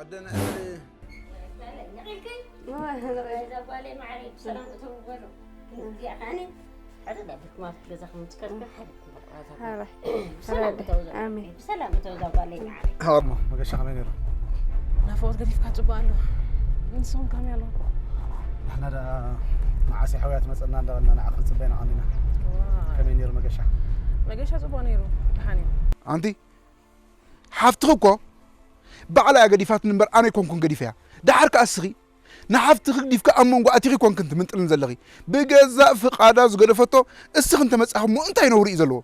ኣደና እምሊ። እዛ ጓለይ ማዕረይ ብሰላም እተው በሉ። ክንዲኣ ከዓኒ ሓደ ዳብልኩም ኣብቲ ገዛ ከምትከልከል ሓደ ሓራይ ብሰላም እተው ዘ- ኣሜን። ብሰላም እተው እዛ ጓለይ ማዕረይ። ሃርሞ መገሻ ከመይ ነይሩ? ናፍቆት ገዲፍካ ጽቡቅ ኣሎ። ንስኹም ከመይ ኣለኹም? ንሕና ደኣ መዓስ ሓውያ ትመጸና እንዳበልና ንዓ ክንጽበይ ንዓኒና። ከመይ ነይሩ መገሻ? መገሻ ጽቡቅ ነይሩ። ደሓን እዩ። ኣንቲ ሓፍትኺ እኮ ባዕላ እያ ገዲፋትኒ እምበር ኣነ ኣይኮንኩን ገዲፈያ። ደሓር ከኣ እስኺ ንሓፍትኺ ግዲፍካ ኣብ መንጎ ኣቲኺ ኮንክን ትምንጥልን ዘለኺ። ብገዛእ ፍቓዳ ዝገደፈቶ እስኺ እንተመጻኺ እሞ እንታይ ነውሪ እዩ ዘለዎ?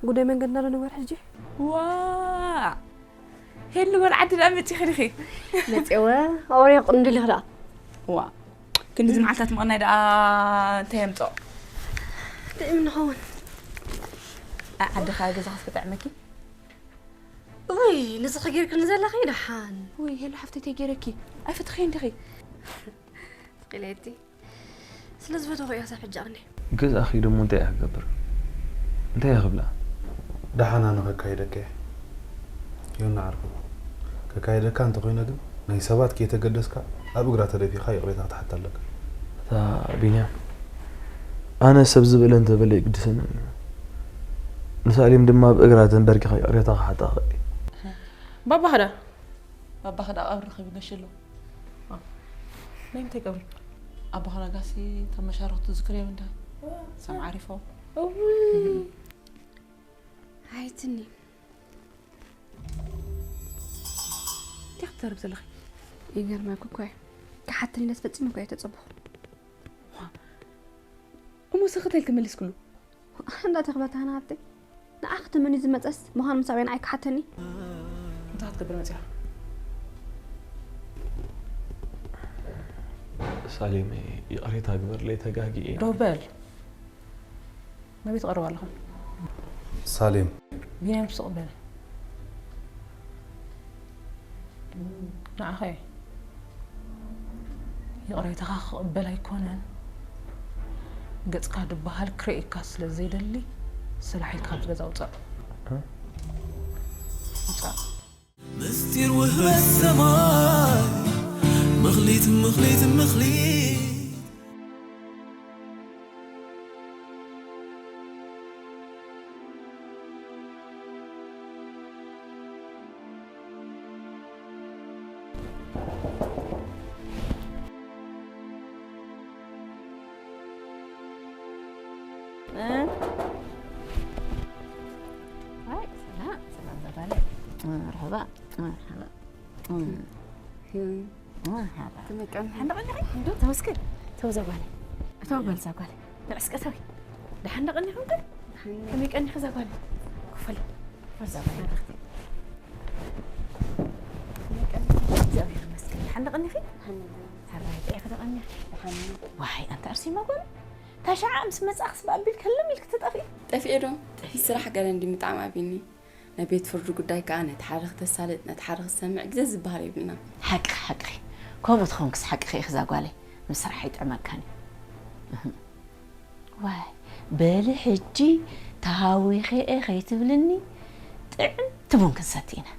ጉዳይ መንገድና ዶ ንበር ሕጂ? ዋ ሄሉ በል ዓዲ ደኣ መጺኺ ዲኺ? መጺወ ኣውሬ ቅንድልኽ ደኣ ዋ ክንድዚ መዓልታት ምቕናይ ደኣ እንታይ የምጽኦ? እንታይ ምን ንኸውን? ኣይ ዓድኻ ገዛኻስ ክጥዕመኪ? ውይ ንስኺ ጌርክኒ ዘለኺ ደሓን ውይ ሄሉ ሓፍተይ እንታይ ገይረኪ? ኣይፈትኽየን ዲኺ? ስቕ ኢለ እየ እቲ ስለ ዝፈተኹ እያ ሳብ ሕጂ ኣቕኒ ገዛ ኺዱ እሞ እንታይ እያ ክገብር? እንታይ እያ ክብላ? ደሓን ኣነ ከካይደካ እየ ዮና ዓርኩ። ከካይደካ እንተኾይነ ግን ናይ ሰባት ከይተገደስካ ኣብ እግራ ተደፊእኻ ይቕሬታ ክትሓታ ኣለካ። እታ ቢንያም ኣነ ሰብ ዝበለ እንተበለ ይግድሰኒ እዩ። ንሳሌም ድማ ኣብ እግራ ተንበርኪኻ ይቕሬታ ክሓታ እኽእል እየ። ባባኻ ዳ ባባኻ ዳ ቀብሪ ረኺቡ ነሽሎ ናይ ምንታይ ቀብሪ ኣባኻ ነጋሲ ተመሻረኽቱ ዝክርዮም እንዳ ሰም ዓሪፎ ኣይትኒ እንታይ ክትዛረብ ዘለኺ ይገርመክ እኮ እዩ ክሓተኒ ኢለስ ፈጺመ እኮ እየ ተጸበኹ እሞ ስኽተ ኢልኪ መሊስክሉ እንዳተኽበታና ሃብተይ ንዓ ክትመኒ ዝመጸስ ምዃኑ ምስ ኣበይ ንዓይ ክሓተኒ እንታይ ክትገብር መጺኻ ሳሌመይ ይቕሬታ ግበርለይ ተጋጊየ ዶ በል ናበይ ትቐርብ ኣለኹም ሳሌም ቢንያም ስቕ በል ንዓኸ ይቕሬታኻ ክቕበል ኣይኮነን ገፅካ ድበሃል ክርእየካ ስለ ዘይደሊ ስላሕ ኢልካ ካብዚ ገዛ ውፃእ ውፃእ ምስጢር ውህበት ሰማይ ምኽሊት ምኽሊት ምኽሊት መርሐባ መርሐባ መርሐባ ተመቀን ሓንዳ ቀኒኺ እንዶ ተመስገን ተው ዛጓለ ተው በል ዛጓለ ንዕስቀታዊ ደሓን ዳቐኒኹም ከ ከመይ ቀኒኺ ዛጓለ ክፈል ክፈል ዛጓለ ርኽቲ እግዚኣብሔር ይመስገን ደሓን ዳቐኒኺ ሕራይ ጥዒኺ ዳቐኒ ዋይ ኣንተ ኣርሴማ ጓል ታሻዓ ምስ መጻእኽስ ብኣቢል ከለም ኢልክ ትጠፍኢ ጠፊኤ ዶ ስራሕ ገለ እንዲ ምጣዕም ኣብኒ ናይ ቤት ፍርዲ ጉዳይ ከኣ ነቲ ሓደ ክተሳልጥ ነቲ ሓደ ክሰምዕ ግዜ ዝበሃል የብልናን። ሓቅኺ ሓቅኺ ከምኡ ትኾንክስ ሓቅኺ ኢኺ እዛ ጓለይ ምስ ስራሕ ኣይጥዕመካን እዩ። እህም። ዋይ በሊ ሕጂ ተሃዊኸ እየ ከይትብልኒ ጥዕምቲ ቡን ክንሰቲ ኢና።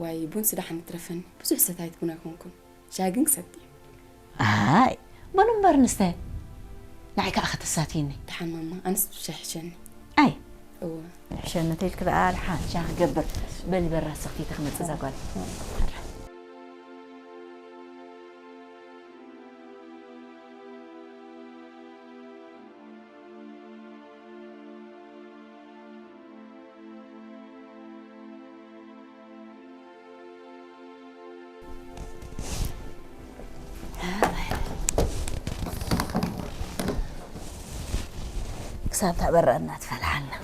ዋይ ቡንስ ደሓን ይትረፈኒ ብዙሕ ሰታይት ቡን ኣይኮንኩን። ሻሂ ግን ክሰቲ እዩ። ኣይ በሉ እምበር ንስተ ንዓይ ከዓ ከተሳትይኒ። ደሓን ማማ ኣነስ ሻሂ ይሕሸኒ። ኣይ እወ። ሕሸኒ ተይልኪ ደኣ ደሓን ሻሂ ክገብር። በሊ በራ ሰኽቲተ ክመፅእ እዛ ጓል። ክሳብ ታበራ እናትፈላሓልና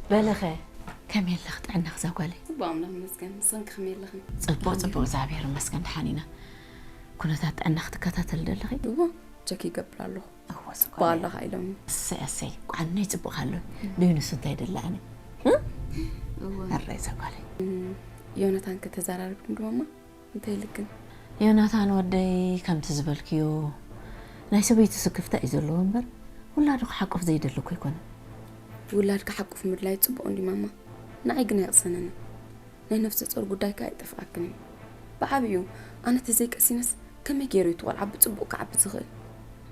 በለኸ ከመይ ኣለኽ ጥዕናኽ እዛ ጓለይ? ጽቡቕ ኣምላኽ ይመስገን። ንስኽን ከ ከመይ ኣለኽን? ጽቡቕ ጽቡቕ እግዚኣብሔር ይመስገን ደሓን ኢና። ኩነታት ጥዕናኽ ትከታተሊ ዶ ኣለኺ? እወ ቸክ ይገብር ኣለኹ። እወ ጽቡቕ ኣለኻ ኢሎምኒ። እሰይ እሰይ ቋነይ ጽቡቕ ኣሎ። ደይ ንሱ እንታይ ደላኒ? እወ ኣራይ እዛ ጓለይ። ዮናታን ከ ተዘራሪብኩም ዶ ማማ? እንታይ ኢልክን? ዮናታን ወደይ ከምቲ ዝበልክዮ ናይ ሰበይቱ ስክፍታ እዩ ዘለዎ እምበር ውላዱ ክሓቁፍ ዘይደሊ እኮ ኣይኮነን። ውላድ ክሓቁፍ ምድላይ ጽቡቕ እንዲ ማማ ንዓይ ግን ኣይቕሰነንን። ናይ ነፍሰ ጾር ጉዳይ ከኣ ኣይጠፍኣክን እዩ። ብዓብዩ ኣነ ተዘይቀሲነስ ከመይ ገይሩ እዩ እቲ ቆልዓ ብጽቡቕ ክዓቢ ዝኽእል?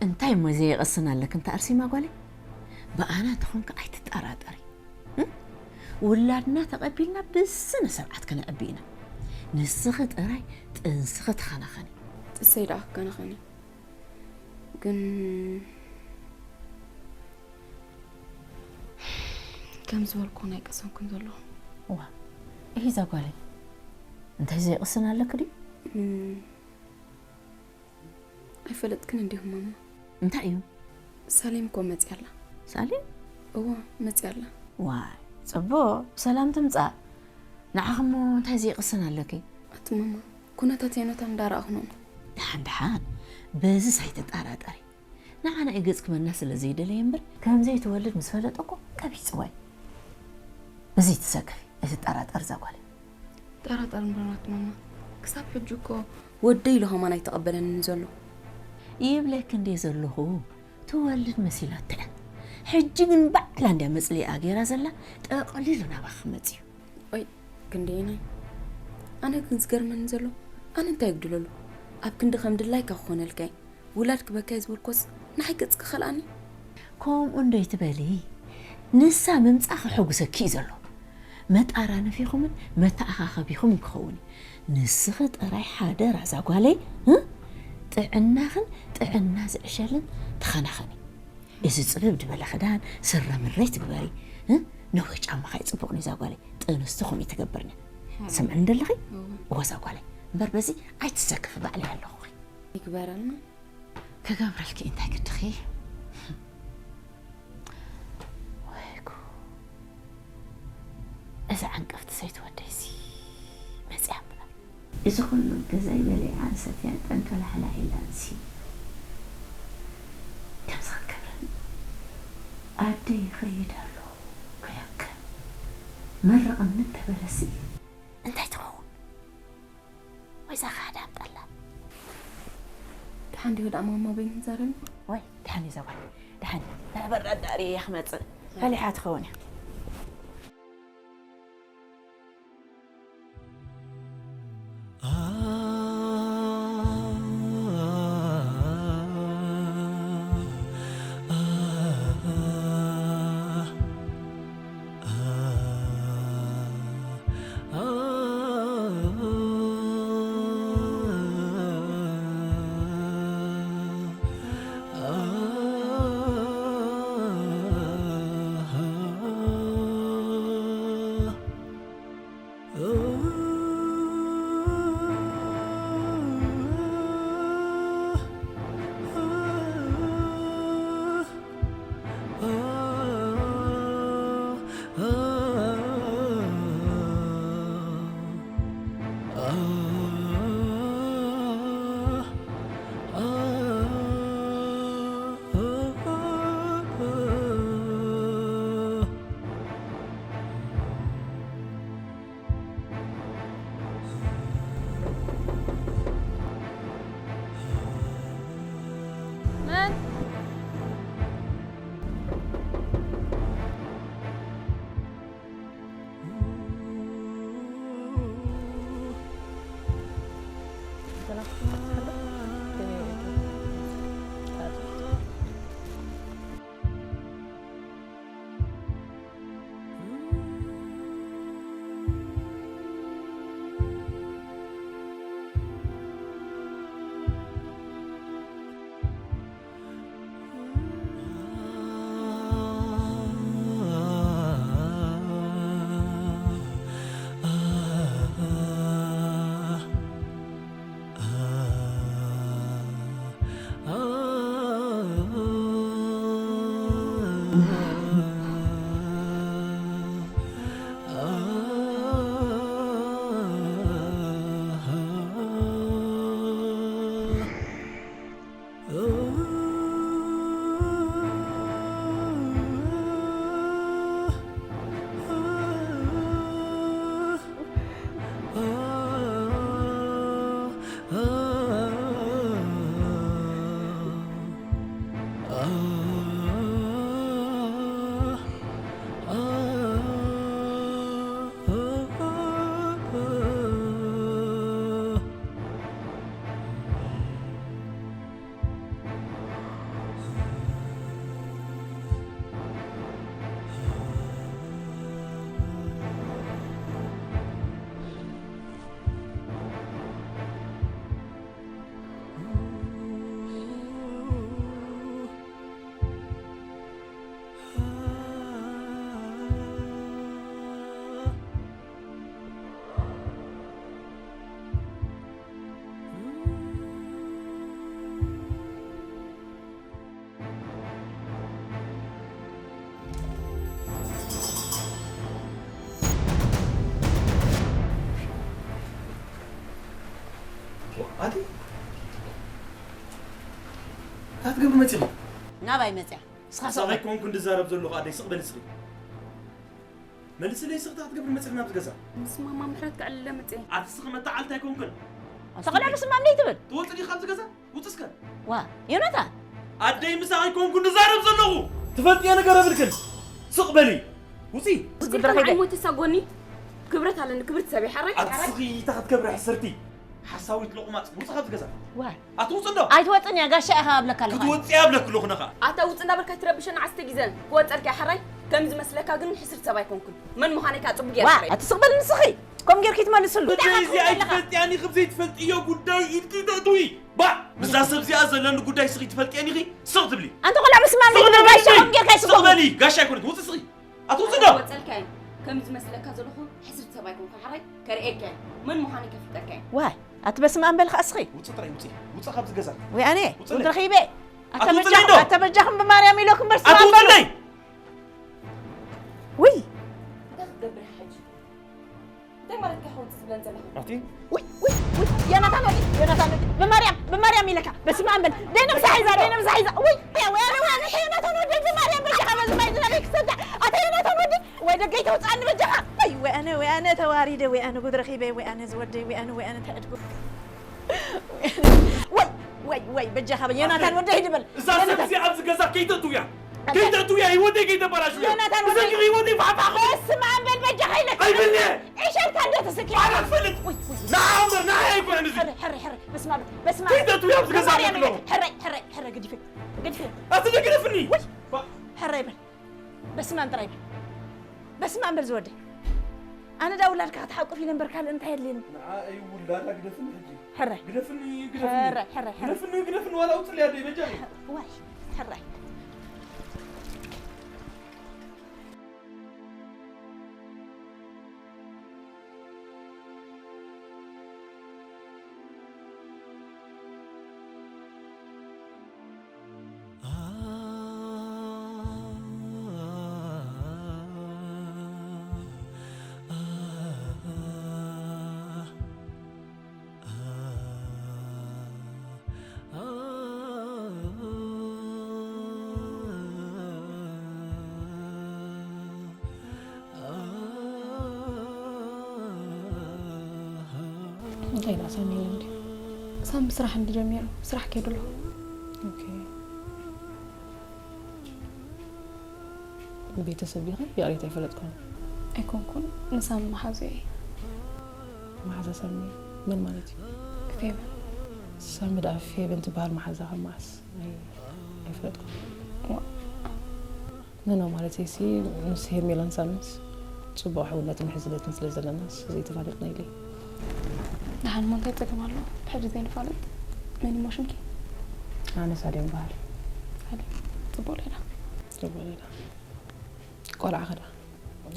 እንታይ እሞ ዘየቐስን ኣለክ እንተ ኣርሴማ ጓለይ? ብኣና እንተኾንካ ኣይትጠራጠሪ። እም? ውላድና ተቐቢልና ብስነ ስርዓት ከነዕቢ ኢና። ንስኺ ጥራይ ጥንስኺ ተኸናኸኒ። ጥሰይ ደኣ ክከናኸኒ። ግን ከም ዝበልኩ ናይ ቀሰንኩን ዘለኹ። ዋ፣ እሂ እዛ ጓለይ፣ እንታይ ዘይቕስን ኣለክ ድዩ? እም፣ ኣይፈለጥክን እንዲኹም ማማ። እንታይ እዩ? ሳሌም እኮ መፂኣ ኣላ። ሳሌም? እዋ፣ መፂኣ ኣላ። ዋይ፣ ፅቡቕ፣ ብሰላም ትምፃእ። ንዓኽሞ እንታይ ዘይቕስን ኣለኪ? ኣቲ ማማ፣ ኩነታት ሄኖታ እንዳረኣኹ ነው። ደሓን ደሓን፣ በዚስ ኣይትጠራጠሪ። ንዓና እዩ ገጽ ክመና ስለ ዘይደለየ እምበር፣ ከም ዘይትወልድ ምስ ፈለጠ እኮ ቀቢጽዋ እዩ። በዚ ትሰከፊ፣ ኣይትጠራጠር እዛ ጓለይ። ጠራጠር እምበር ናት ማማ፣ ክሳብ ሕጂ እኮ ወደይ ኢሉ ኸማን ኣይተቐበለንን ዘሎ። ይብለክ እንዴ ዘለኹ፣ ትወልድ መሲላታ እያ። ሕጂ ግን ባዕላ እንድያ መጽሊኣ ገይራ ዘላ፣ ጠቕሊሉ ናባኺ ክመጽእ እዩ። ኦይ፣ ክንደየናይ? ኣነ ግን ዝገርመኒ ዘሎ፣ ኣነ እንታይ ይጉድለሉ? ኣብ ክንዲ ከም ድላይካ ክኾነልካ እየ። ውላድ ክበካ እየ ዝበልኮስ፣ ንዓይ ገጽ ክኸልኣኒ? ከምኡ እንዶ ኣይትበሊ። ንሳ ምምጻእ ከሐጉሰኪ እዩ ዘሎ። መጣራነፊኹምን መተኣኻኸቢኹምን ክኸውን እዩ። ንስኺ ጥራይ ሓደራ እዛ ጓለይ፣ እ? ጥዕናኽን ጥዕና ዝዕሸልን ተኸናኸኒ። እዚ ጽብብ ዝበለ ክዳን፣ ስረ ምረይ ትግበሪ፣ እ? ነዊሕ ጫማ ኸኣ ጽቡቕ ንዛ ጓለይ። ጥንስቲ ከምኡ ትገብርኒ። ሓራይ። ትሰምዕኒ ደለኺ? እወ። እወ፣ እዛ ጓለይ። እምበር በዚ ኣይትሰከፊ፣ ባዕለይ ኣለኹ። ይግበረልና። ክገብረልኪ እንታይ ግድኺ? ወይ ጉድ። እዛ ዓንቀፍቲ ሰይቲ ወደይሲ መጽያ እምበኣር። እዚ ኩሉ ገዛይ በሊዓን ሰትያን ጠንቀላሕላሕ ኢላንሲ ከምዚ ክትገብረኒ? ኣደይ ይኸይድ ኣለኹ ክሕከም መርቕኒ እንተበለሲ እንታይ ትኸውን? ወይዛ ኻዳ ኣምጣላ። ደሓን ዲዩ ደኣ ማማ በይኑ ክዛረብ? ወይ ደሓን እዩ ዘጓል። ደሓን እዩ። ናይ በራድ ዳእሪ እያ ክመጽእ። ፈሊሓ ትኸውን እያ። መን? ኣቲ እንታይ ትገብሪ መፂኹ? ናባይ መፅያ? ንስኻ ሳባይ ኮንኩ እንድዛረብ ዘለኹ ኣደይ ስቕ በሊ ስኺ። መልስለይ ስቕ እንታይ ክትገብሪ መፂኺ ናብዚ ገዛ? ምስ ማማ ምሕረት ከዕልለ መፅየ። ኣቲ ስኺ መተዓልቲ ኣይኮንኩን። ተቐላ ምስማ እንደ ትብል ትወፅእ ዲ ካብዚ ገዛ? ውፅስከ ዋ ዮናታን ኣደይ ምሳኺ ኮንኩ ንዛረብ ዘለኹ ትፈልጥዮ ነገር የብልክን ስቕ በሊ ውፂ ውፅኢልካ ንዓይ ሞት ይሳጎኒ ክብረት ኣለኒ ክብርቲ ሰበይ ሓራይ ኣትስኺ ኢታ ክትከብሪ ሕስርቲ ሓሳዊት ሎቕማፅ ውፂ ካብዚ ገዛ ዋ ኣትውፅን ዶ ኣይትወፅን እያ ጋሻ ኢኻ ኣብለካ ኣለኻ ክትወፅያ ኣብለክ ኣለኹ ነኻ ኣታ ውፅ እንዳበልካ ትረብሸን ዓስተ ግዘ ክወፀልካ ሓራይ ከም ዝመስለካ ግን ሕስርቲ ሰብ ኣይኮንኩን መን ምዃነይ ከዓ ፅቡቅ ዋ ገይራ ኣቲ ስቕ በሊ ንስኺ ከም ጌርኪ ትመልስሉ። ጉዳይ እዚ ኣይትፈልጥያን ኢኺ ብዘይትፈልጥዮ ጉዳይ ኢድኪ ተእትዊ። ባእ! ምስዛ ሰብ እዚኣ ዘለኒ ጉዳይ ስኺ ትፈልጥየን ኢኺ ስቕ ትብሊ። ኣንታ ቆልዓ በስመ ኣብ ስቕ በሊ። ጋሻ ከም ጌርካ ስቕ ስቕ በሊ። ጋሻ ኣይኮነት ውፅእ ስኺ። ኣትውፅእ ዶ? ወፀልካዮ ከም ዝመስለካ ዘለኹ ሕስርቲ ሰብ ኣይኮንኩ ሓራይ ከርእየካዮ መን ምዃነይ ከፍልጠካዮ። ዋይ ኣቲ በስመ ኣብ በል ኸዓ እስኺ። ውፅእ ጥራይ ውፅእ። ውፅእ ካብዚ ገዛ። ወይ ኣነ ውፅእ ረኺበ። ኣትውፅእለይ ዶ? ኣተበጃኹም ብማርያም ኢለኩም በል ስመ ኣብ በሉ። ኣትውፅእለይ። ውይ እንታይ ክትገብር ኢኻ ሕጂ? እንታይ ማለትካ ኢኻ ውፅእ ትብለን ዘለኻ? ኣቲ ውይ ውይ ውይ ዮናታን ወዲ ዮናታን ወዲ ብማርያም ብማርያም ኢለካ በስመ ኣብ በል ደይ ነብሳ ሒዛ ደይ ነብሳ ሒዛ ውይ ወይ ኣነ ወይ ኣነ ዮናታን ወዲ ብማርያም በጃኻ በዚ ማይ ዝናበይ ክሰዳ ኣታ ዮናታን ወዲ ወይ ደገይ ተውፅኣኒ በጃኻ ወይ ወይ ኣነ ወይ ኣነ ተዋሪደ ወይ ኣነ ጉድ ረኺበ ወይ ኣነ ዝወደይ ወይ ኣነ ወይ ኣነ ተዕድጉ ወይ ወይ ወይ በጃኻ በል ዮናታን ወደይ ድበል እዛ ሰብ እዚኣ ኣብዚ ገዛ ከይተእትውያ ከይተእትውያ ህይወተይ ከይተበላሽውያ ዮናታን ወደይ ብሰንኪ ህይወተይ ፋሕፋሕ በስመ ኣብ በል በጃኻ ኢለካ ኣይብልኒ ዕሸልካ እንዶ ተሰኪ ባላ ትፈልጥ ንዓ እምበር ንዓ ኣይኮነን እዚ ሕረ ሕረ ሕረ በስመ ኣብ በስመ ኣብ ከይተእትውያ ኣብዚ ገዛ ኣለኩ ኣለኹ ሕረ ሕረ ሕረ ግድፊ ግድፊ ኣቲ ግደፍኒ ሕረ ይበል በስመ ኣብ ጥራይ በል በስመ ኣብ በል ዝወደይ ኣነ ዳ ውላድካ ክትሓቁፍ ኢለ እምበር ካልእ እንታይ የድልየኒ ንዓ እዩ ውላዳ ግደፍኒ ሕጂ ሕራይ ግደፍኒ ግደፍኒ ሕራይ ሕራይ ሕራይ ግደፍኒ ግደፍኒ ዋላ ውፅል ያደ በጃ ዋይ ሕራይ እንታይ ደኣ ሳሚ ኢሉ እንድዩ? ሳሚ ስራሕ እንድዩ ጀሚሩ፣ ስራሕ ከይዱ ኣሎ። ኦኬ። ቤተሰብ ዲኺ? ይቕሬታ ኣይፈለጥኩን። ኣይኮንኩን፣ ንሳሚ መሓዙ እየ። መሓዛ ሳሚ መን ማለት እዩ? ፌቨን። ሳሚ ደኣ ፌቨን ትበሃል መሓዛ ካብ መዓስ? ኣይ ኣይፈለጥኩን። ኖ ኖ ማለተይሲ ምስ ሄርሜላን ሳምንስ ፅቡቕ ሕውነትን ምሕዝነትን ስለ ዘለናስ ዘይተፋለጥና ኢለ። ደሓን እሞ እንታይ ፀገም ኣሎ ብሕጂ ዘይንፋለጥ? መን እሞ ሽምኪ? ኣነ ሳሌም በሃል። ሳሌም ፅቡቕ ሌላ። ፅቡቕ ሌላ። ቆልዓ ኸዳ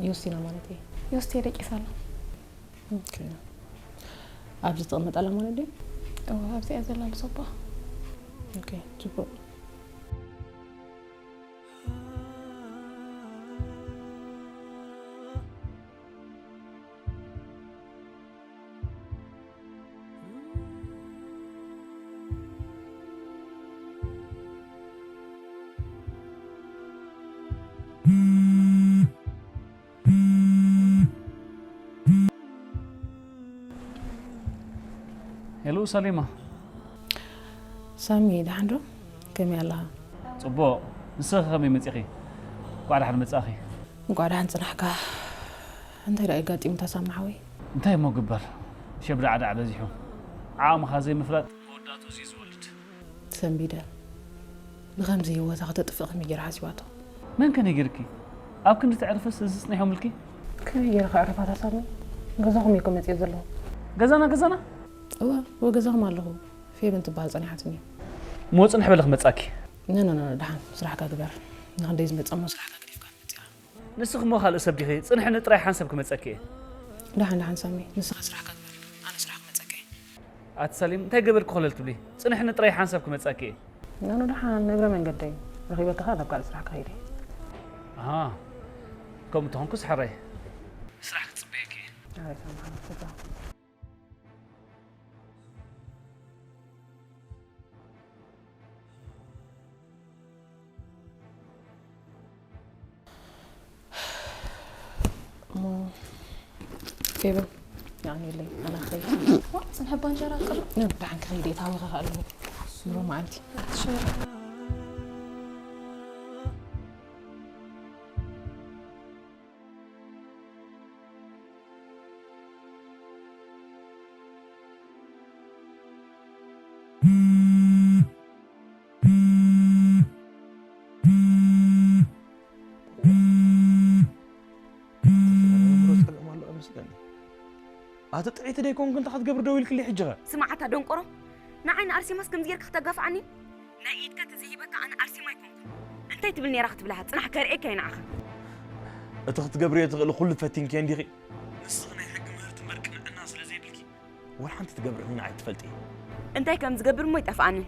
ዮስቲና ማለት እየ። ዮስቲ ደቂሳ ኣሎ። ኦኬ። ኣብዚ ትቕመጥ ኣላ ማለት ድዩ? እወ ኣብዚኣ ዘላ ምስ ኣቦኣ። ኦኬ፣ ጽቡቕ። ሄሎ ሳሌማ። ሳሚ ደሓን ዶ? ከመይ ኣለኻ? ጽቡቕ። ንስኺ ከመይ መጺኺ? እንቋዕ ደሓን መጻእኺ። እንቋዕ ደሓን ጽናሕካ። እንታይ ደኣ የጋጢሙ እታ ሳሚ ሓወይ? እንታይ እሞ ግበር? ሸብዳዕዳዕ በዚሑ። ዓቕምኻ ዘይምፍላጥ መወዳእትኡ እዚ ዝወልድ። ሰንቢደ ንኸምዚ ህይወታ ክተጥፍእ ከመይ ገይራ ሓሲባቶ? መን ከ ነጊርኪ? ኣብ ክንዲ ተዕርፍስ እዚ ጽኒሖምልኪ? ከመይ ገይረ ከዕርፋ እታ ሳሚ? ገዛኹም እየ እኮ መጺኤ ዘለኹ። ገዛና ገዛና? እወ እወ ገዛኹም ኣለኹ። ፌቨን ትበሃል ጸኒሓትኒ። እሞ ጽንሕ በሊ ክመጻኪ። ኖ ኖ ኖ ደሓን ስራሕካ ግበር። ንኽንደይ ዝመጸ እሞ ስራሕካ ገዲፍካ ክትመጽእ ኢኻ። ንስኺ እሞ ካልእ ሰብ ዲኺ? ጽንሕኒ ጥራይ ሓንሳብ ክመጸኪ እየ። ደሓን ደሓን ሳሚ ንስኻ ስራሕካ ግበር። ኣነ ስራሕ ክመጸካ እየ። ኣቲ ሳሌም እንታይ ገበርኩ ኮለል ትብሊ? ጽንሕኒ ጥራይ ሓንሳብ ክመጻኪ እየ። ኖ ኖ ደሓን ንእግረ መንገደይ ረኺበካ ከኣ ናብ ካልእ ስራሕ ክኸይድ እየ። ኣሃ ከምኡ እንተኾንኩስ ሕራይ። ስራሕ ክጽበየኪ እየ። ሕራይ ሳሚ ሓወይ። ፌበን፣ የቐንየለይ፣ ኣነ ክኸይድ። ዋ፣ ጽንሐባ እንጀራ ቅርብ። ንብዳሕን ክኸይድ እየ፣ ታዊኸ ከኣ ኣለኹ። ብሩህ መዓልቲ። ተጸገመ፣ ኣእምሮ ጸገም ኣሎ መስለኒ። ኣቲ ጥዕይቲ ደይኮንኩ እንታይ ክትገብሪ ደው ኢልክለይ ሕጂ ኸ? ስማዕ ኣታ ደንቆሮ፣ ንዓይ ንኣርሴማስ ከምዚ ጌርካ ክተጋፍዓኒ? ናይ ኢድካ ተዘይሂበካ ኣነ ኣርሴማ ኣይኮንኩን። እንታይ ትብል ኔራ ክትብልሃ? ጽናሕ ከርእየካ እየ ንዓኻ። እቲ ክትገብርዮ ትኽእሊ ኩሉ ፈቲንክዮ እንዲኺ። ንስኺ ናይ ሕጊ ምህርቲ እምበር ቅንዕና ስለ ዘይብልኪ ወላ ሓንቲ ትገብሪ ንዓይ ትፈልጢ። እንታይ ከም ዝገብር እሞ ኣይጠፍኣንን።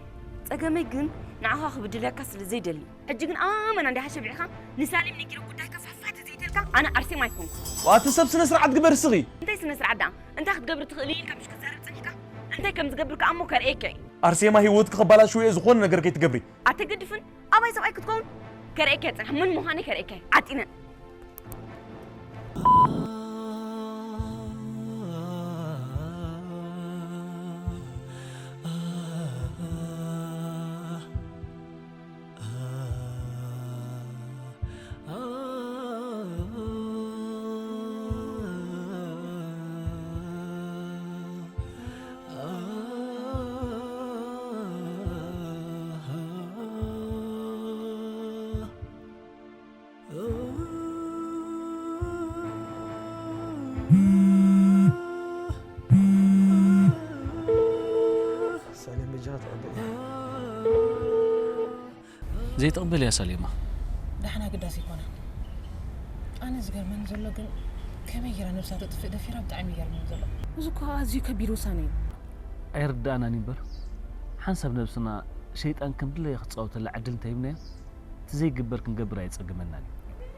ጸገመይ ግን ንዓኻ ክብድለካ ስለ ዘይደሊ። ሕጂ ግን ኣመና እንዲኻ ሸቢዕካ ንሳሌም ነጊረ ጉዳይካ ፋሕፋሕ ተዘይተልካ ኣነ ኣርሴማ ኣይኮንኩ። ዋቲ ሰብ ስነ ስርዓት ግበር እስኺ። እንታይ ስነ ስርዓት ደኣ? እንታይ ክትገብር ትኽእል ኢልካ ምሽ ክትዛረብ ጸኒሕካ? እንታይ ከም ዝገብር ከኣ እሞ ከርእየካ እየ። ኣርሴማ ህይወትኪ ከባላሽው እየ ዝኾነ ነገር ከይትገብሪ። ኣተገድፍን ኣባይ ሰብኣይ ክትከውን ከርእየካ እየ ጽናሕ። መን ምዃነይ ከርእየካ እየ። ዓጢነ። ሳሌም በጃኻ ተቐበል። ዘይትቕበል እያ ሳሌማ። ዳሕና ግዳስ ይኮና። ኣነ ዝገርመኒ ዘሎ ግን ከመይ ጌራ ነብሳ ተጥፍእ ደፊራ ብጣዕሚ ይገርመኒ ዘሎ። እዚ እኮ ኣዝዩ ከቢድ ውሳነ እዩ። ኣይርድኣናን እዩ እምበር ሓንሳብ ነብስና ሸይጣን ከም ድለየ ክጻወተላ ዕድል እንተሂብናያ እቲ ዘይግበር ክንገብር ኣየጸግመናን እዩ።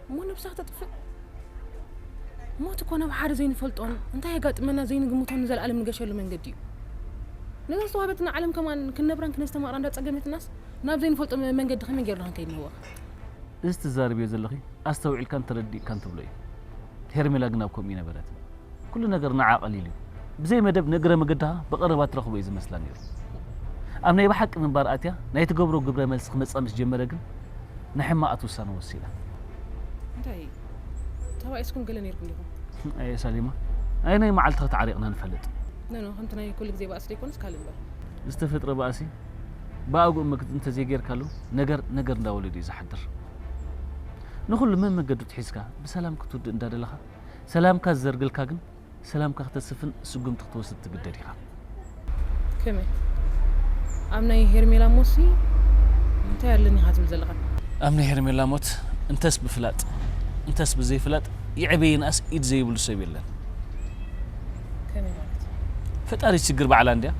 እሞ ነብሳ ክተጥፍእ? ሞት እኮ ናብ ሓደ ዘይንፈልጦን እንታይ የጋጥመና ዘይንግምቶን ንዘለኣለም ንገሸሉ መንገዲ እዩ። ነዛ ዝተዋህበትና ዓለም ከማን ክንነብራን ክነስተማቕራ እንዳጸገመትናስ ናብ ዘይንፈልጦ መንገዲ ከመይ ጌርና ክንከይድ ንህወኽ? እዚ ትዛረብዮ ዘለኺ ኣስተውዒልካን ተረዲእካን ትብሎ እዩ። ሄርሜላ ግን ኣብ ከምኡ ኣይነበረትን። ኩሉ ነገር ንዓ ቀሊል እዩ። ብዘይ መደብ ንእግረ መገድኻ ብቐረባ ትረኽቦ እዩ ዝመስላ ነይሩ። ኣብ ናይ ብሓቂ ምንባር ኣትያ ናይ ትገብሮ ግብረ መልሲ ክመጻ ምስ ጀመረ ግን ናይ ሕማቓት ውሳነ ወሲና። እንታይ ተባኢስኩም ገለ ነይርኩም ዲኹም? ኣየ ሳሊማ ኣየናይ መዓልቲ ተዓሪቕና ንፈልጥ? ኖ ኖ ከምቲ ናይ ኩሉ ግዜ ባእሲ ደይኮነስ ካልእ እምበር። ዝተፈጥረ ባእሲ ብኣግኡ መግትኢ እንተዘይጌርካሉ ነገር ነገር እንዳወለደ እዩ ዝሓድር። ንኹሉ መመገዱ ትሒዝካ ብሰላም ክትውድእ እንዳደለኻ ሰላምካ ዝዘርግልካ ግን ሰላምካ ክተስፍን ስጉምቲ ክትወስድ ትግደድ ኢኻ። ከመይ? ኣብ ናይ ሄርሜላ ሞሲ እንታይ ኣለኒ ኢኻ ትብል ዘለኻ? ኣብ ናይ ሄርሜላ ሞት እንተስ ብፍላጥ እንተስ ብዘይፍላጥ ይዕበ ይንኣስ ኢድ ዘይብሉ ሰብ የለን። ከመይ ማለት? ፈጣሪት ሽግር ባዕላ እንድያ።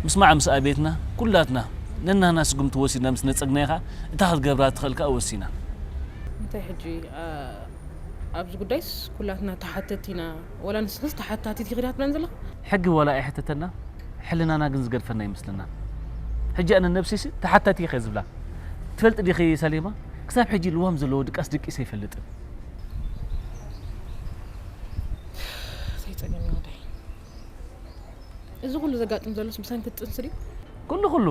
ምስማዕ ምስ ኣቤትና ኩላትና ነናህና ስጉምቲ ወሲድና ምስ ነጸግናያ ኸኣ እታ ክትገብራ ትኽእል ከኣ ወሲና። እንታይ ሕጂ ኣብዚ ጉዳይስ ኩላትና ተሓተቲ ኢና። ዋላ ንስኽስ ተሓታቲት ኢኺ ዲኻ ትብለን ዘለኻ? ሕጊ ዋላ ኣይሕተተና ሕልናና ግን ዝገድፈና ኣይመስለናን። ሕጂ ኣነ ነብሰይሲ ተሓታቲ ኢኺ እየ ዝብላ። ትፈልጢ ዲኺ ሳሌማ ክሳብ ሕጂ ልዋም ዘለዎ ድቃስ ደቂሰ ኣይፈልጥን። ዘይጸገም ይወደይ። እዚ ኩሉ ዘጋጥም ዘሎስ ብሰንኪ ጥንሲ ድዩ? ኩሉ ኩሉ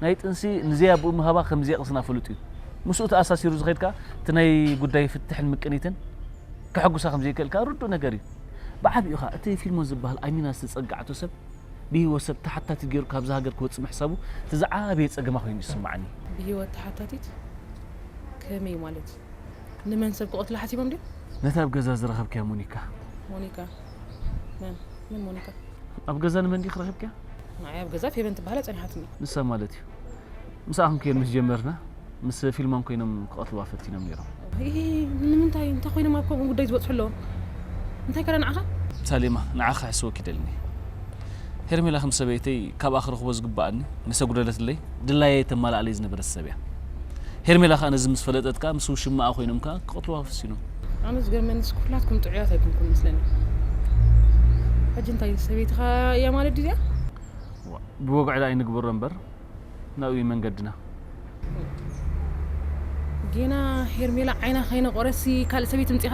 ናይ ጥንሲ ንዘይ ኣቦኡ ምሃባ ከም ዘየቕስና ፍሉጥ እዩ። ምስኡ ተኣሳሲሩ ዝኸይድ ከኣ እቲ ናይ ጉዳይ ፍትሕን ምቅኒትን ከሐጉሳ ከም ዘይክእል ከኣ ርዱእ ነገር እዩ። ብዓቢኡ ከኣ እቲ ፊልሞን ዝበሃል ኣሚና ዝተጸግዓቶ ሰብ ብህይወት ሰብ ተሓታቲት ገይሩ ካብዛ ሃገር ክወጽእ ምሕሳቡ እቲ ዝዓበየ ጸገማ ኮይኑ እዩ ዝስምዓኒ። ብህይወት ተሓታቲት ከመይ ማለት? ንመን ሰብ ክቐትሉ ሓሲቦም ድዮም? ነታ ኣብ ገዛ ዝረኸብክያ ሞኒካ። ሞኒካ? መን? መን ሞኒካ? ኣብ ገዛ ንመን ዲኺ ረኺብክያ? ንዓይ ኣብ ገዛ ፌበን ትበሃል እያ ጸኒሓትኒ። ንሳ ማለት እዩ። ምሳኹም ክየን ምስ ጀመርና ምስ ፊልሞን ኮይኖም ክቐትልዋ ፈቲኖም ነይሮም። እሂ፣ ንምንታይ? እንታይ ኮይኖም ኣብ ከምኡ ጉዳይ ዝበጽሑ ኣለዎም? እንታይ ከ ንዓኻ? ሳሌማ፣ ንዓኺ ክሕስወኪ ይደልን እየ። ሄርሜላ ከም ሰበይተይ ካብኣ ክረኽቦ ዝግብኣኒ ምስ ኣጉደለትለይ ድላየይ ተማልኣለይ ዝነበረት ሰብ እያ። ሄርሜላ ከኣ ነዚ ምስ ፈለጠት ከኣ ምስ ውሽማኣ ኮይኖም ከኣ ክቐትልዋ ወሲኖም። ኣነ ዝገርመኒስ ኩላትኩም ጥዑያት ኣይኮንኩን መስለኒ። ሕጂ እንታይ ሰበይትኻ እያ ማለት ድዩ እዚኣ? ብወግዒ ደኣ ኣይንግበሮ እምበር ናብኡ እዩ መንገድና። ጌና ሄርሜላ ዓይና ከይነቆረሲ ካልእ ሰበይቲ ምጺኻ?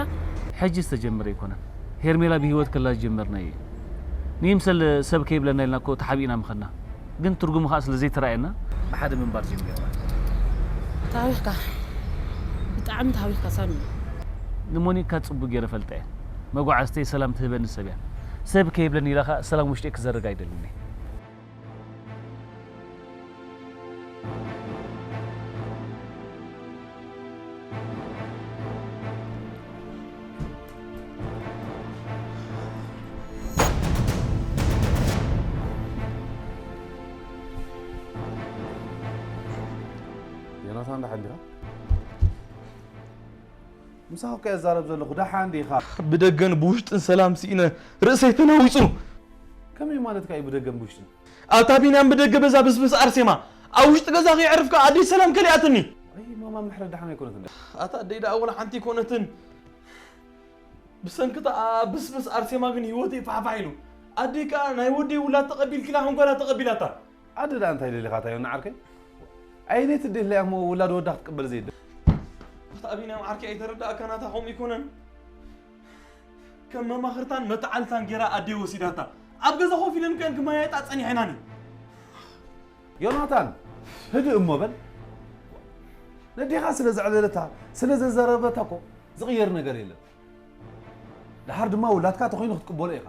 ሕጂ ዝተጀመረ ኣይኮነን። ሄርሜላ ብህይወት ከላ ዝጀመርናዮ እዩ። ንይምሰል ሰብ ከይብለና ኢልና እኮ ተሓቢእና ምኸድና። ግን ትርጉሙ ኸኣ ስለ ዘይተራእየና ብሓደ ምንባር ጀሚርና። ታዊኽካ፣ ብጣዕሚ ታዊኽካ ሳሚ። ንሞኒካ ጽቡቅ ገይረ ፈልጠ እየ። መጓዓዝተይ ሰላም ትህበኒ ሰብ እያ። ሰብ ከይብለኒ ኢላ ኸኣ ሰላም ውሽጠይ ክዘርግ ኣይደልን እየ። ዮናታን ደሓን ዲኻ? ምሳኻ እኮ እየ ዝዛረብ ዘለኹ፣ ደሓን ዲኻ? ብደገን ብውሽጥን ሰላም ስኢነ ርእሰይ ተናዊጹ። ከመይ ማለትካ እዩ ብደገን ብውሽጥን? ኣታ ቢንያም ብደገ በዛ ብስብስ ኣርሴማ ኣብ ውሽጢ ገዛ ከየዕርፍካ ኣደይ ሰላም ከሊኣትኒ። ኣይ ማማ ምሕረት ደሓን ኣይኮነትን። ኣታ ኣደይ ደኣ ወላ ሓንቲ ኣይኮነትን። ብሰንክታ ብስብስ ኣርሴማ ግን ህይወተይ ፋሕፋሕ ኢሉ። ኣደይ ከኣ ናይ ወደይ ውላድ ተቐቢልኪላ ሕንጎላ ተቐቢላታ። ኣደ ደኣ እንታይ ደሊኻታ ዮና ዓርከይ? ኣየነይቲ ደሊያ እሞ ውላድ ወዳ ክትቅበል ዘይደ? ኣታ ቢንያም ዓርከይ ኣይተረዳእካ ናታ ከምኡ ኣይኮነን። ከም መማኽርታን መተዓልታን ጌራ ኣደይ ወሲዳታ። ኣብ ገዛ ኮፍ ኢለን ከን ክመያየጣ ጸኒሐናኒ። ዮናታን ህድእ እሞ በል። ነዴኻ ስለ ዘዕለለታ ስለ ዘዘረበታ እኮ ዝቕየር ነገር የለን። ደሓር ድማ ውላድካ ተኾይኑ ክትቅበሎ ኢኻ።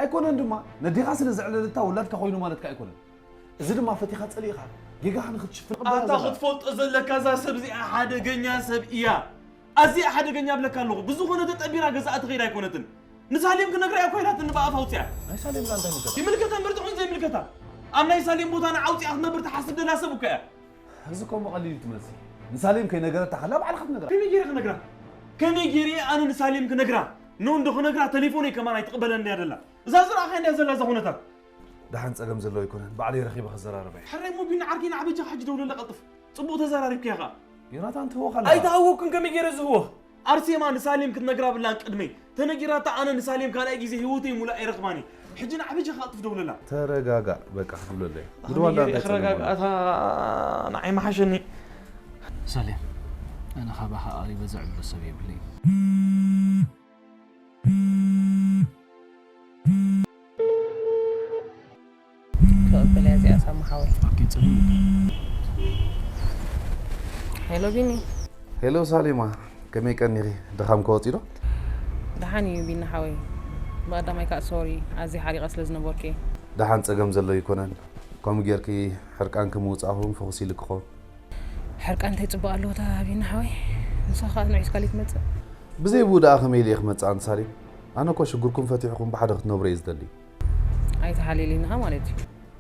ኣይኮነን ድማ ነዴኻ ስለ ዘዕለለታ ውላድካ ኮይኑ ማለትካ ኣይኮነን። እዚ ድማ ፈቲኻ ጸሊእኻ ጌጋኻ ንኽትሽፍን ኣታ ክትፈልጦ ዘለካ እዛ ሰብ እዚኣ ሓደገኛ ሰብ እያ። ኣዝያ ሓደገኛ እብለካ ኣለኹ። ብዝኾነ ተጠቢራ ገዛኣ ትኸይድ ኣይኮነትን። ንሳሌም ክነግራ እያ እኮ ኢላትኒ ብኣፋ ኣውፂኣ። ናይ ሳሌም ዛንታ ይምልከታ። ይምልከታ እምበር ትኹን ዘይምልከታ ኣብ ናይ ሳሌም ቦታ ንዓ ኣውፂኣ ክትነብር ትሓስብ ደላ ሰብ እኮ እያ። እዚ እኮ እሞ ቀሊል እዩ ትመስል። ንሳሌም ከይነገረታ ከላ ባዕልኻ ትነግራ። ከመይ ገይረ ክነግራ? ከመይ ገይረ እየ ኣነ ንሳሌም ክነግራ? ኖ እንዶ ክነግራ ተሌፎነይ ከማን ኣይትቕበለኒ እያ ደላ። እዛ ዝረኣኻያ እንድያ ዘላ እዛ ኩነታት። ደሓን ጸገም ዘለዎ ኣይኮነን። ባዕለይ ረኺበ ክዘራረባ እየ። ሕራይ እሞ ቢኒ ዓርከይ ንዓ በጃኻ ሕጂ ደውለላ ቀልጥፍ። ጽቡቕ ተዘራሪብካያ ኸኣ። ዮናታን ትህወኽ ኣለኻ። ኣይተሃወኩን ከመይ ገይረ ዝህወኽ? ኣርሴማ ንሳሌም ክትነግራ ብላን ቅድመይ ተነጊራታ ኣነ ንሳሌም ካልኣይ ግዜ ህይወተይ ሙሉእ ኣይረኽባን እየ። ሕጂ ንዓ በጃኻ ቀልጥፍ ደውለላ። ተረጋጋእ በቃ ክትብለለይ። ጉድባላ እንታይ ጸገም ኣሎ? ክረጋጋእታ ንዓይ መሓሸኒ። ሳሌም ኣነ ካባኻ ኣቕሪበ ዘዕብሎ ሰብ የብለይን። ክቕበል እያ እዚኣ ሳሚ ሓወይ። ኦኬ፣ ጽቡቕ። ሄሎ ቢኒ። ሄሎ ሳሌማ፣ ከመይ ቀኒኺ? ድኻም ከወጺ ዶ? ደሓን እዩ ቢኒ ሓወይ። ብቐዳማይ ከዓ ሶሪ፣ ኣዝየ ሓሪቐ ስለ ዝነበርኩ እየ። ደሓን ጸገም ዘሎ ኣይኮነን። ከምኡ ጌርኪ ሕርቃንኪ ምውጻእኹ እውን ፍኹስ ኢሉ ክኸውን። ሕርቃን እንታይ ጽቡቕ ኣለዎ እታ ቢኒ ሓወይ? ንስኻ ከዓ ንዑ ሒዝካለይ ትመጽእ? ብዘይ ብኡ ደኣ ከመይ ኢለ እየ ክመጽእ ኣንቲ ሳሌም? ኣነ እኮ ሽግርኩም ፈቲሕኩም ብሓደ ክትነብሩ እየ ዝደሊ። ኣይትሓልየለይን ኢኻ ማለት እዩ።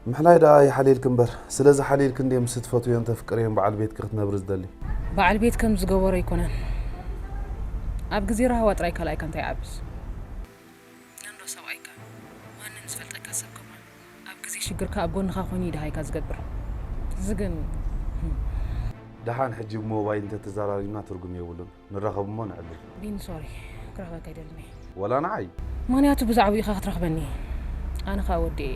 ምሕላይ ደኣ ይሓልየልኪ እምበር፣ ስለ ዝሓልየልኪ እንድየ ምስቲ ትፈትውዮን ተፍቅርዮን በዓል ቤትኪ ክትነብሪ ዝደሊ። በዓል ቤት ከም ዝገበሮ ኣይኮነን። ኣብ ግዜ ራህዋ ጥራይ ካልኣይካ እንታይ ይዓብስ? እንዶ ሰብኣይካ ማንም ዝፈልጠካ ሰብ ከማን ኣብ ግዜ ሽግርካ ኣብ ጎንኻ ኮይኑ እዩ ደሃይካ ዝገብር። እዚ ግን ደሓን ሕጂ ብሞባይል እንተተዘራሪብና ትርጉም የብሉን። ንራኸብ እሞ ንዕልል። ቢኒ ሶሪ ክረኽበካ ኣይደልን እየ። ወላ ንዓይ። ምኽንያቱ ብዛዕባኡ ኢኻ ክትረኽበኒ። ኣነ ኸኣ ወዲኤ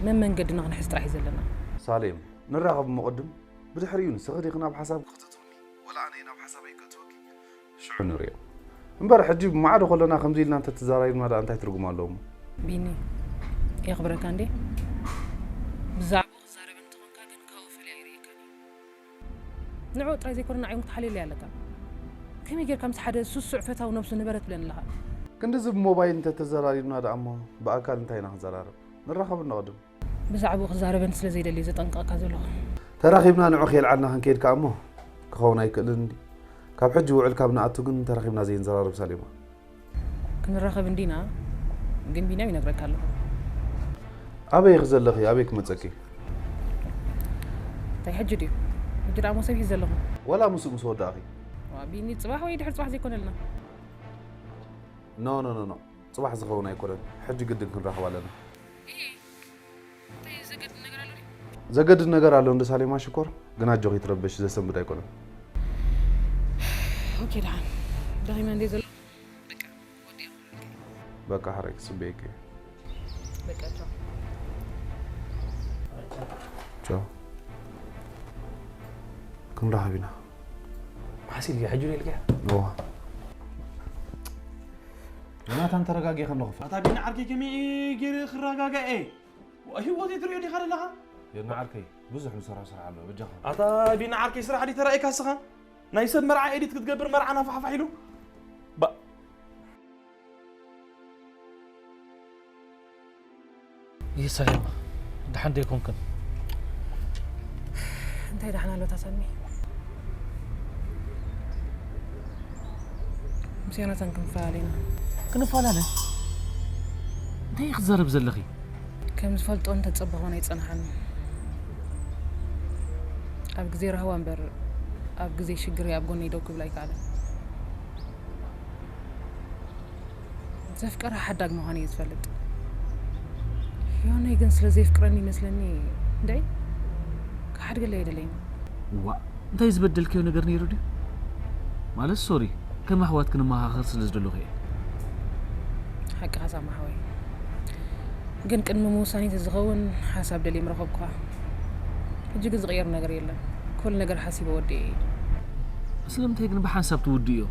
መን መንገድና ክንሕዝ ጥራሕ እዩ ዘለና። ሳሌም ንራኸብ እሞ ቅድም ብድሕሪኡ ንስኺ ዲኺ ናብ ሓሳብ ክተእትውኒ ወላ ኣነ እየ ናብ ሓሳበይ ከእትወኪ ሽዑ ንሪኦ። እምበር ሕጂ ብማዕዶ ከለና ከምዚ ኢልና እንተተዘራሪብና ደኣ እንታይ ትርጉም ኣለዎ እሞ? ቢኒ የኽብረካ እንዴ ብዛዕባኡ ክዛረበኒ እንተኾንካ ግን ካብኡ ፈልየ ኣይርእየካን እየ። ንዕኡ ጥራይ ዘይኮነ ንዓይ እውን ክትሓልየለይ ኣለካ። ከመይ ጌርካ ምስ ሓደ ስሱዕ ፈታዊ ነብሱ ንበረ ትብለኒ ኣለኻ? ክንድዚ ብሞባይል እንተተዘራሪብና ደኣ እሞ ብኣካል እንታይ ኢና ክንዘራረብ? ንራኸብ እንቐድም። ብዛዕባኡ ክዛረበኒ ስለ ዘይደሊ እየ ዘጠንቅቐካ ዘለኹ። ተራኺብና ንዑ ከየልዓልና ክንከይድ ከኣ እሞ ክኸውን ኣይክእልን እንድዩ። ካብ ሕጂ ውዕል ካብ ንኣቱ ግን ተራኺብና ዘይንዘራረብ ሳሌማ። ክንራኸብ እንዲና ግን ቢንያም ይነግረካ ኣለኹ። ኣበይ ኢኺ ዘለኺ? ኣበይ ክመጸኪ? እንታይ ሕጂ ድዩ? ሕጂ ደኣ ሞሰብ ሒዘ ኣለኹ። ወላ ምስኡ ምስ ወዳእኺ? ዋ ቢኒ ጽባሕ ወይ ድሕሪ ጽባሕ ዘይኮነልና። ኖ ኖ ኖ ኖ ጽባሕ ዝኸውን ኣይኮነን። ሕጂ ግድን ክንራኸብ ኣለና። እሂ እንታይ እዩ ዘገድድ ነገር ኣሎ ድዩ? ዘገድድ ነገር ኣሎ እንዶ ሳሌማ ሽኮር፣ ግን ኣጆኺ ኣይትረበሺ ዘሰንብድ ኣይኮነን። ኦኬ ደሓን ደኺመ እንድየ ዘለኹ በቃ ወዲኤ ክብለልካ እየ። በቃ ሕራይ ክጽበየኪ እየ። በቃ ቻው። ቻው። ክንራኸብ ኢና። መሓሲል ድያ ሕጂ ኢልካ? እዋ። ዮናታን፣ ተረጋጊ፣ ከም ንኽፋ። ኣታ ቢኒ ዓርከይ፣ ከመይ ገይረ ክረጋጋእ እየ? ህይወተይ ትሪኦ ዲኻ ዘለኻ? ዮና ዓርከይ፣ ብዙሕ ንሰርሖ ስራሕ ኣሎ፣ በጃኻ። ኣታ ቢኒ ዓርከይ፣ ስራሕ ድዩ ተራእየካ እስኻ? ናይ ሰብ መርዓ ኤዲት ክትገብር፣ መርዓ ናፋሕፋሕ ኢሉ። ባ- ይህ ሰሌማ፣ ደሓን ዶ ኣይኮንክን? እንታይ ደሓን ኣሎ ታሰሚ? ምስ ዮናታን ክንፈላለ ኢና። ክንፈላለ? እንታይ ኢኺ ክትዛረቢ ዘለኺ? ከም ዝፈልጦን ተጸበኾን ኣይጸንሓን። ኣብ ግዜ ራህዋ እምበር፣ ኣብ ግዜ ሽግረይ ኣብ ጎነይ ደው ክብል ኣይከኣለን። ዘፍቀራ ሓዳግ ምዃነይ እየ ዝፈልጥ። ዮነይ ግን ስለ ዘፍቅረኒ ይመስለኒ፣ እንድዒ፣ ክሓድገለይ ኣይደለይን። ዋ፣ እንታይ ዝበደልክዮ ነገር ነይሩ ድዩ? ማለት፣ ሶሪ፣ ከም ኣሕዋት ክንመኻኸር ስለ ዝደለኹ እየ። ሓቅኻ ሳሚ ሓወይ። ግን ቅድሚ ምውሳኔ ተዝኸውን ሓሳብ ደልየ ምረኸብኩኻ። ሕጂ ግን ዝቕየር ነገር የለን። ኩሉ ነገር ሓሲበ ወዲኤ እየ። ስለምንታይ ግን ብሓንሳብ ትውድእዮ?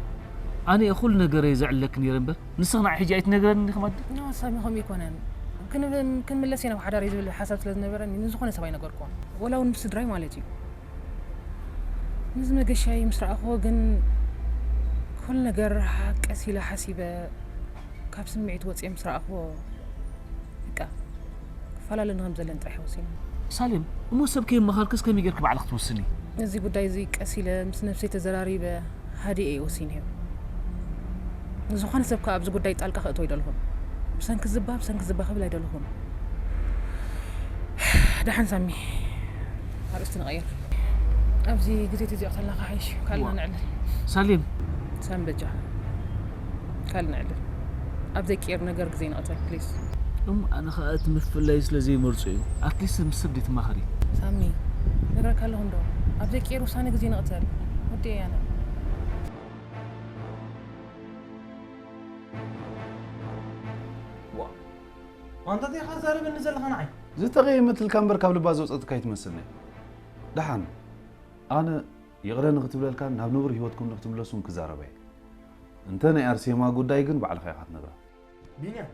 ኣነ እየ ኩሉ ነገረይ ዘዕልለኪ ነይረ እምበር፣ ንስኺ ንዓይ ሕጂ ኣይትነግረንን ኢኺ ማለት? ኖ፣ ሳሚ፣ ከምኡ ኣይኮነን። ክን-፣ ክንምለስ ኢና ናብ ሓዳር እዩ ዝብል ሓሳብ ስለ ዝነበረኒ ንዝኾነ ሰብ ኣይነገርኩዎን። ወላ እውን ምስ ስድራይ ማለት እዩ። ነዚ መገሻይ ምስ ረኣኽዎ ግን ኩሉ ነገር ቀስ ኢለ ሓሲበ፣ ካብ ስምዒት ወፂኤ ምስ ረኣኽዎ፣ በቃ፣ ክፈላለኒ ከም ዘለኒ ጥራሕ ወሲነ። ሳሌም፣ እሞ ሰብ ከየማኸርክስ ከመይ ጌርኪ ባዕልኺ ትውስኒ? እዚ ጉዳይ እዚ ቀስ ኢለ ምስ ነብሰይ ተዘራሪበ ሃዲኤ እየ ወሲነዮ። ዝኾነ ሰብ ከኣ ኣብዚ ጉዳይ ጣልቃ ከእትዎ ኣይደለኹን። ብሰንኪ ዝባ፣ ብሰንኪ ዝባ ክብል ኣይደለኹን። ደሓን ሳሚ፣ ኣርእስቲ ንቐይር። ኣብዚ ግዜ ተዚቕተልና ክሓይሽ፣ ካልእ ዋ። ንዕልል። ሳሌም። ሳሚ በጃኻ። ካልእ ንዕልል። ኣብ ዘይቅየር ነገር ግዜ ንቕተል፣ ፕሊዝ። እም፣ ኣነ ኸኣ እቲ ምፍልላይ ስለ ዘይመርጾ እዩ። ኣትሊስት ምስ ሰብ ደይትማኸሪ። ሳሚ፣ ነግረካ ኣለኹ እንዶ። ኣብ ዘይቅየር ውሳነ ግዜ ንቕተል። ወዲ እየ ኣነ። ዋ። ኣንታ እንታይ ኢኻ ትዛረበኒ ዘለኻ ንዓይ? ዝተቐየመትልካ እምበር ካብ ልባ ዝወጸትካ ኣይትመስልኒ። ደሓን፣ ኣነ ይቕረ ንኽትብለልካን ናብ ንቡር ህይወትኩም ንኽትምለሱን ክዛረባ እየ። እንተ ናይ ኣርሴማ ጉዳይ ግን ባዕልኻ ኢኻ ትነግራ። ቢንያም፣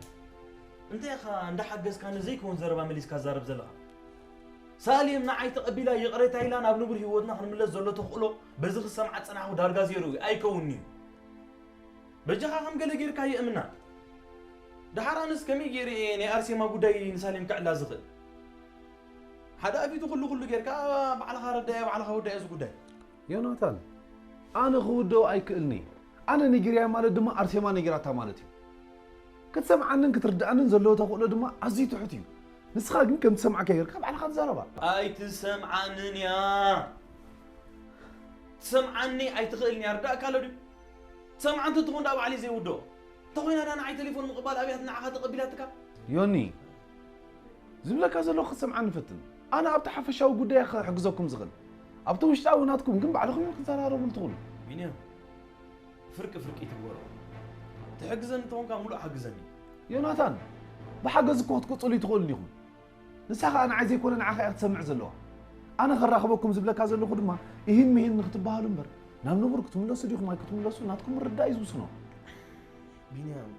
እንታይ ኢኻ እንዳሓገዝካኒ ዘይከውን ዘረባ መሊስካ ትዛረብ ዘለኻ? ሳሌም ንዓይ ተቐቢላ ይቕሬታ ኢላ ናብ ንቡር ህይወትና ክንምለስ ዘሎ ተኽእሎ በዚ ክሰምዓ ዝጸናሕኩ ዳርጋ ዜሮ እዩ፣ ኣይከውንን'ዩ። በጃኻ ከም ገለ ጌርካ የእምና። ደሓር ኣነስ ከመይ ገይረ እየ ናይ ኣርሴማ ጉዳይ ንሳሌም ከዕላ ዝኽእል? ሓደ ኣፊቱ ኩሉ ኩሉ ጌርካ ባዕልኻ ረዳያ፣ ባዕልኻ ወዳያ እዚ ጉዳይ። ዮናታን፣ ኣነ ክውደኦ ኣይክእልኒ። ኣነ ነጊርያ ማለት ድማ ኣርሴማ ነጊራታ ማለት እዩ። ክትሰምዓንን ክትርድኣንን ዘለዎ ተኽእሎ ድማ ኣዝዩ ትሑት እዩ። ንስኻ ግን ከም ትሰምዓካ ጌርካ ባዕልኻ ትዛረባ። ኣይትሰምዓንን እያ። ትሰምዓኒ ኣይትኽእልን እያ። ርዳእካ ኣሎ ድዩ? ትሰምዓ እንተትኾን ደኣ ባዕለይ ዘይውድኦ። እንተኾይና ደኣ ንዓይ ቴሌፎን ምቕባል ኣብያት ንዓኻ ተቐቢላትካ? ዮኒ፣ ዝብለካ ዘለኹ ክትሰምዓኒ ፈትን። ኣነ ኣብቲ ሓፈሻዊ ጉዳይ እየ ክሕግዘኩም ዝኽእል። ኣብቲ ውሽጣዊ ናትኩም ግን ባዕልኹም ኢኹም ክትዘራረቡሉ ትኽእሉ። ቢንያም፣ ፍርቂ ፍርቂ ትግበሮ። ትሕግዘኒ እንተኾንካ ሙሉእ ሓግዘኒ። ዮናታን፣ ብሓገዝ እኮ ክትቅጽሉ ኣይትኽእሉን ኢኹም። ንሳ ኸኣ ንዓይ ዘይኮነ ንዓኻ እያ ክትሰምዕ ዘለዋ። ኣነ ከራኽበኩም ዝብለካ ዘለኹ ድማ፣ እሂን ምሂን ንኽትበሃሉ እምበር፣ ናብ ንቡር ክትምለሱ ዲኹም ኣይክትምለሱ ናትኩም ምርዳእ እዩ ዝውስኖ። ቢንያም፣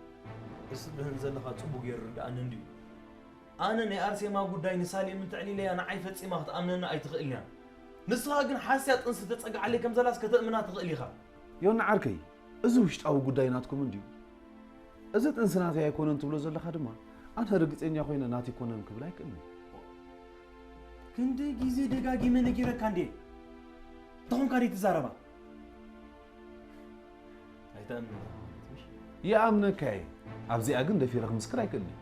እዚ ትብህን ዘለኻ ጽቡቕ ገይሩ ርድኣኒ እንድዩ። ኣነ ናይ ኣርሴማ ጉዳይ ንሳሌም እንተዕሊለያ ንዓይ ፈጺማ ክትኣምነኒ ኣይትኽእልን እያ። ንስኻ ግን ሓስያ ጥንሲ ተጸግዓለይ ከም ዘላስ ከተእምና ትኽእል ኢኻ። ዮኒ ዓርከይ፣ እዚ ውሽጣዊ ጉዳይ ናትኩም እንድዩ። እዚ ጥንሲ ናተይ ኣይኮነን ትብሎ ዘለኻ ድማ፣ ኣነ ርግጸኛ ኮይነ ናተይ ኣይኮነን ክብል ኣይክእልን እየ። ክንደይ ግዜ ደጋጊመ ነጊረካ እንድየ። እንተኾንካ ደይ ትዛረባ? ኣይትኣምንን ማለት እዩ። ይኣምነካ እየ። ኣብዚኣ ግን ደፊረ ክምስክር ኣይክእልን እየ።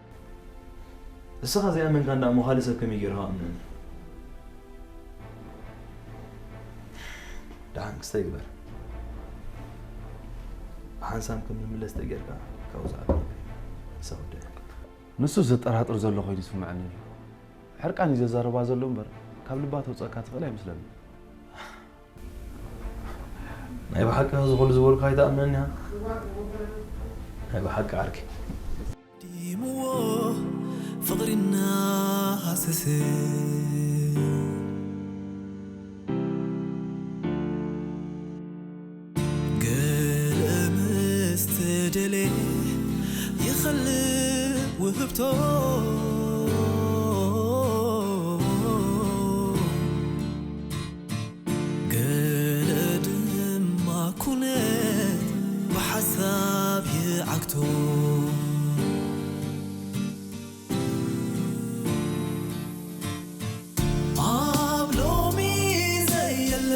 ንስኻ ዘይኣመንካ እንዳ እሞ ካልእ ሰብ ከመይ ገይሩ ክኣምነኒ? ደሓን ክስተ ይግበር። ብሓንሳብ ከም ንምለስ ተጌርካ ካብኡ ዝኣክል ንሳ ወደያ። ንሱ ዘጠራጥር ዘሎ ኮይኑ ይስምዐኒ እዩ። ሕርቃን እዩ ዘዛርባ ዘሎ እምበር፣ ካብ ልባ ተውጸእካ ትኽእል ኣይመስለኒ። ናይ ብሓቂ እዚ ኩሉ ዝበልኩ ኣይትኣምነኒ ኢኻ? ናይ ብሓቂ ዓርከይ። ዲምዎ ፍቕሪ እናሃሰሰ ገለ ምስ ተደልየ ኸልእ ውህብቶ ገለ ድማ ኩነት ብሓሳብ ይዓግቶ። ኣብ ሎሚ ዘየለ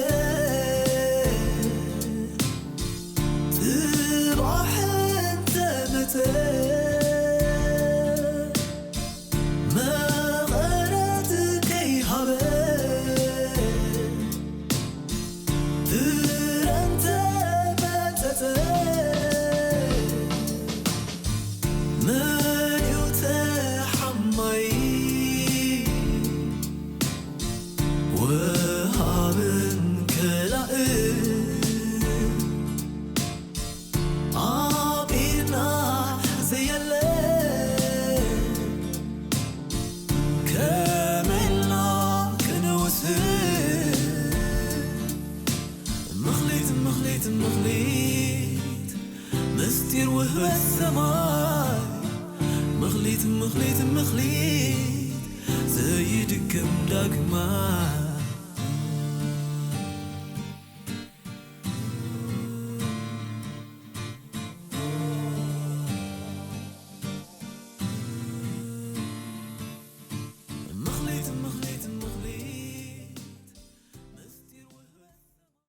ጽባሕ እንተመጸ መቐረት ከይሃበ ፍረ እንተመጸጸ መን እዩ ተሓማይ ወሃብን ከላእን ኣብ ኢድና ዘየለ ከመይ ኢልና ክንውስን ምኽሊት ምኽሊት ምኽሊት ምስጢር ውህበት ሰማይ ምኽሊት ምኽሊት ምኽሊት ዘይድገም ዳግማይ